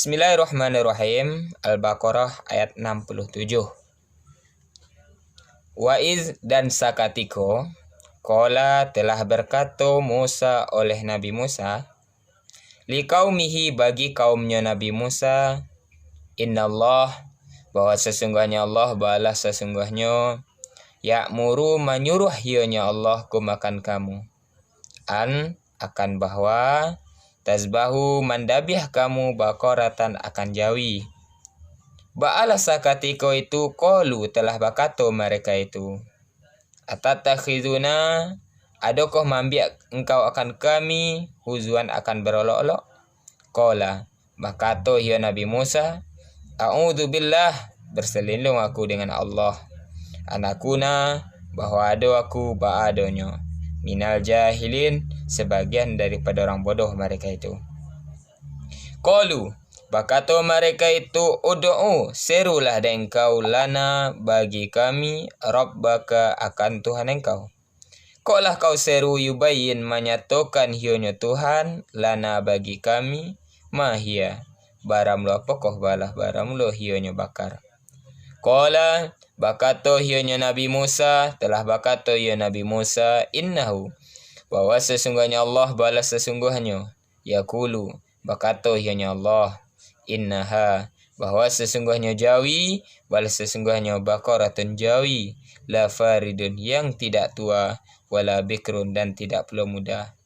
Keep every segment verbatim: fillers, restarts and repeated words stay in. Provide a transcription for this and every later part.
Bismillahirrahmanirrahim. Al-Baqarah ayat enam puluh tujuh. Wa iz, dan sakatiko, qala, telah berkato Musa oleh Nabi Musa, liqaumihi, bagi kaumnyo Nabi Musa, innallah, bahwa sesungguhnya Allah, balah sesungguhnyo, ya'muru, manyuruah iyonyo Allah kum akan kamu, an, akan bahwa, tazbahu, mandabiah kamu, baqaratan, akan jawi. Baalah sakatiko itu, qalu, telah bakato mereka itu, atatakhizuna, adokoh maambiak engkau akan kami, huzuan, akan barolok-olok? Qala, bakato iyo Nabi Musa, a'udzubillah, berselindung aku dengan Allah, an akuna, bahwa ado aku baadonyo, minal jahilin, sebagian daripado urang bodoh mereka itu. Qalu, bakato mereka itu, ud'u, serulah dek engkau, lana, bagi kami, rabbaka, akan Tuhan engkau. Kok lah kau seru, yubayyin, manyatokan iyonyo Tuhan, lana, bagi kami, ma hiya, baramulo apokoh balah baramulo iyonyo bakar. Qala, bakato iyonyo Nabi Musa, telah bakato iyo Nabi Musa, innahu, bahwa sesungguhnya Allah, balah sesungguhnyo, yaqulu, bakato iyonyo Allah, innaha, bahwa sesungguhnyo jawi, balah sesungguhnyo baqaratun jawi, la faridun, yang tidak tua, wala bikrun, dan tidak pulo muda.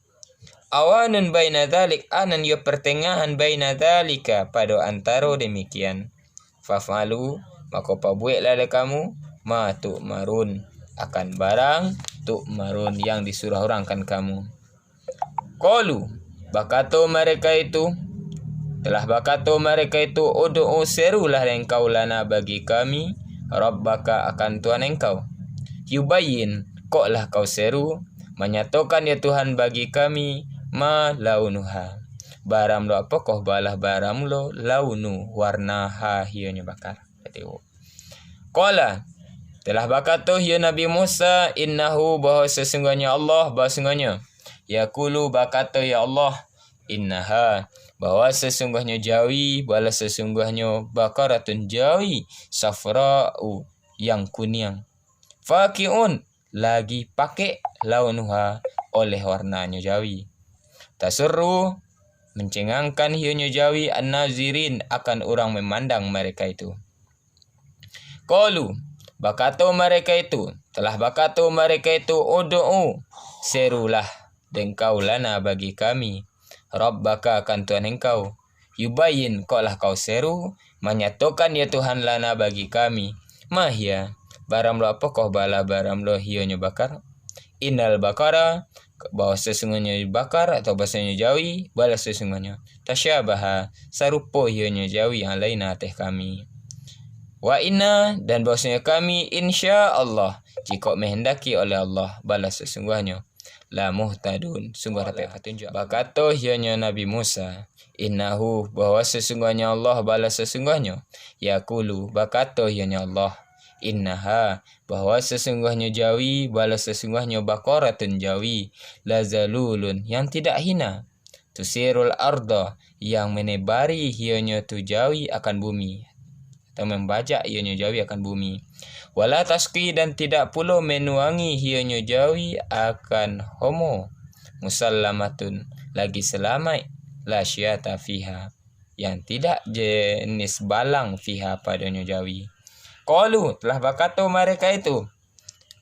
Awanun baina dzalik, anan iyo pertengahan baina dzalika, pado antaro demikian. Faf'alu, mako pabuweklah dek kamu, ma tu'marun, akan barang tu'marun, yang disuruah urangkan kamu. Qalu, bakato mereka itu, telah bakato mereka itu, ud'u, serulah engkau, lana, bagi kami, rabbaka, akan Tuhan engkau. Yubayyin, kok lah kau seru, manyatokan ya Tuhan bagi kami, ma launuha, baramulo apokoh balah baramulo launu, warna, ha, iyonyo bakar. Qala, telah bakato iyo Nabi Musa, innahu, bahwa sesungguhnyo Allah, bahwasungguahnyo, yaqulu, bakato ya Allah, innaha, bahwa sesungguhnyo jawi, balah sesungguhnyo baqaratun jawi, safra'u, yang kuniang, faqi'un, lagi pakek, launuha, oleh warnanyo jawi. Tasurru, mencengangkan iyonyo jawi, an-nazirin, akan urang memandang mereka itu. Qalu, bakato mereka itu, telah bakato mereka itu, ud'u, serulah dek engkau, lana, bagi kami, rabbaka, akan Tuhan engkau. Yubayyin, kok lah kau seru, manyatokan ya Tuhan, lana, bagi kami, ma hiya, baramulo apokoh balah baramulo iyonyo bakar. Innal baqara, bahwa sesungguhnyo bakar atau bahwasonyo jawi, balah sesungguhnyo, tasyabaha, sarupo iyonyo jawi, alaina, ateh kami. Wa inna, dan bahwasonyo kami, insya Allah, jikok menghendaki oleh Allah, balah sesungguhnyo, lamuhtadun, sungguah dapek patunjuak. Bakato iyonyo Nabi Musa, innahu, bahwa sesungguahnyo Allah, balah sesungguahnyo, yaqulu, bakato iyonyo Allah, innaha, bahwa sesungguahnyo jawi, balah sesungguahnyo baqaratun jawi, lazalulun, yang tidak hina, tusirul arda, yang menebari iyonyo tu jawi akan bumi, atau membajak iyonyo jawi akan bumi, wala tasqi, dan tidak pulo menuangi iyonyo jawi akan homo, musallamatun, lagi salamaik, la syata fiha, yang tidak jenis balang, fiha, padonyo jawi. Qalu, telah bakato mereka itu,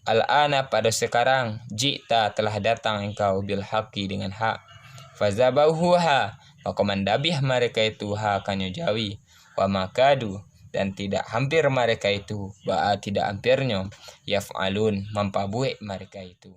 al-ana, pado sekarang, ji'ta, telah datang engkau, bil haqqi, dengan hak. Fazabauha, mako mandabiah mereka itu, ha, akan nyo jawi. Wa makadu, dan tidak hampir mereka itu, baa tidak hampirnyo, yaf'alun, mampabuwek mereka itu.